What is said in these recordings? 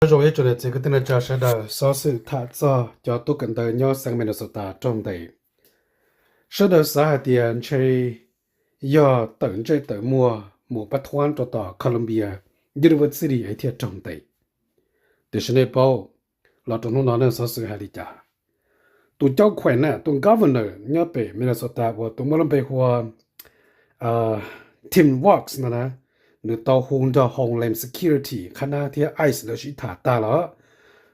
Nyob zoo ib tsoom niam txiv kwv tij neej tsa sawv daws, xov xwm tham txog cov tub kawm ntawv nyob xeev Minnesota raug ntes. Sawv daws xav hais tias ntshe yog tawm ntsej tawm muag mus pab thuab rau tom Columbia University es thiaj raug ntes. Tiam sis nej paub los rau hnub no nej xov xwm hais li cas? Tus cau khuem na, tus governor nyob pem Minnesota uas tus muaj lub npe hu ua Tim Walz no na, nws tau hu nrog Homeland Security qhab nab thiab ICE lawv sib tham tag los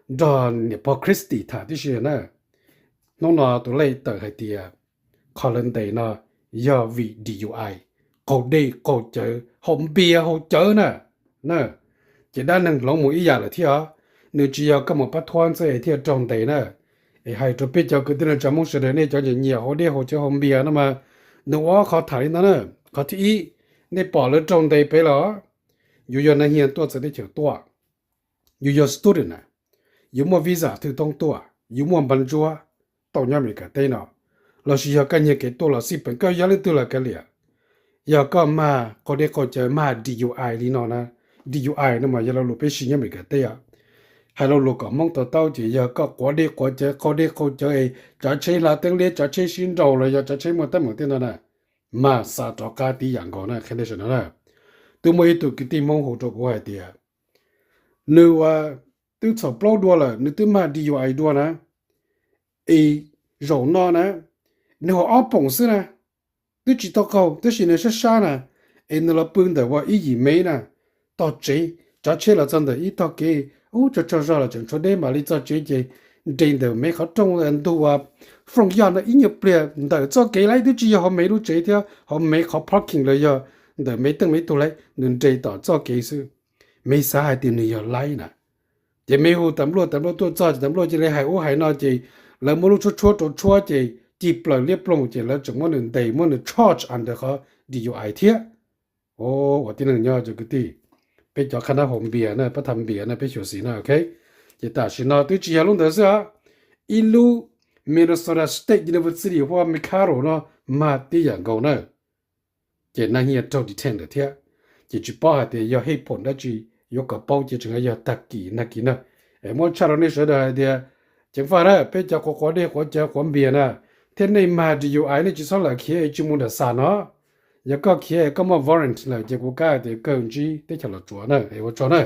nrog niam pog Christie tham tib si na. Hnub no tus lej tawm hais tias qhov lawv ntes no yog vim DUI, qaug dej qaug cawv, haus npias haus cawv na. Ces dab neeg hloov mus ib yam lawm thiab os. Nws tsis yog koj mus pab thuab xwb es thiaj raug ntes na. Es hais rau peb cov kwv tij neej tsa Hmoob sawv daws, nej cov nyiam nyiam haus dej haus cawv haus npias no mas, nws ua ob qhov tham li no na. Qhov thib ib, nej pom lawv raug ntes pem los, yus yog neeg hias tuaj txawv teb chaws tuaj, yus yog student na, yus muaj visa thwj thoob tuaj, yus muaj npab ntsuab tau nyob Amelikas teb no, lossis yog koj nyiag kev tuaj los xij peem, koj yog leej twg los kav liam, yog koj mag qaug dej qaug cawv, mag DUI li no na. DUI no mas yog lo lus peb siv nyob Amelikas teb os. Hais lo lus kom Hmoob to taub ces yog koj quav dej quav cawv, qaug dej qaug cawv es tsav tsheb hla teeb liab, tsav tsheb sib nraus los yog tsav tsheb muaj teeb meem tej no na, mas xa rov qab tib yam nkaus na, qhia nej sawv daws na. Twb muaj ib tug kwv tij Hmoob hu rau kuv hais tias nws ua twb txhaum plaub dua lawm, nws twb mag DUI dua na, es zaum no na, nws haus ob poom xwb na, twb tsis tau qaug, tab sis nws sab sab na, es nws los pw ntawm ua ib yim mev na, tog tsev, tsav tsheb los txog ntawm ib tog kev, ub, tsaug tsaug zog los tseem tshuav deb, mam li txog tsev ces nres ntawm mev qhov rooj ntug ua front yard no ib nyuag pliag ntawm txoj kev lauj, twb tsis yog hauv mev lub tsev thiab hauv mev qhov parking los yog ntawm mev teej mev tug lauj, nws nres tom txoj kev xwb. Mev xav hais tias nws yog laib na, ces mev hu tas npluaj, tas npluaj tuaj txog ces tas npluaj cia li hais ub hais no ces lawv muab lub tshuab tshuab rau tshuab ces cig plaws liab ploog ces lawv tseem muab nws ntes, muab nws charge under qhov DUI thiab. Ua tib neeg nyob cov kwv tij, peb cov qhab nab haus npias na, pab tham npias na, peb xyuam xim na, ok. Ces tam sim no twb tsis yog lub ntawd xwb os, ib lub Minnesota State University hu ua McCarroll no mag tib yam nkaus na. Ces neeg hias raug detain lawm thiab. Ces tsis paub hais tias yog hej phoom dab tsi, yuav kom paub ces tseem yog tag kis nag kis na. Es muab tshaj rau nej sawv daws hais tias, ceev faj na, peb cov quav quav dej quav cawv quav npias na, thiab nej mag DUI nej tsis txhob lam khiav es tsis mus nram xam no. Yog koj khiav koj muaj warrant lawm ces kuv kam hais tias kawg ntsib teb chaws Los Tsuas na, es ua tsaug na.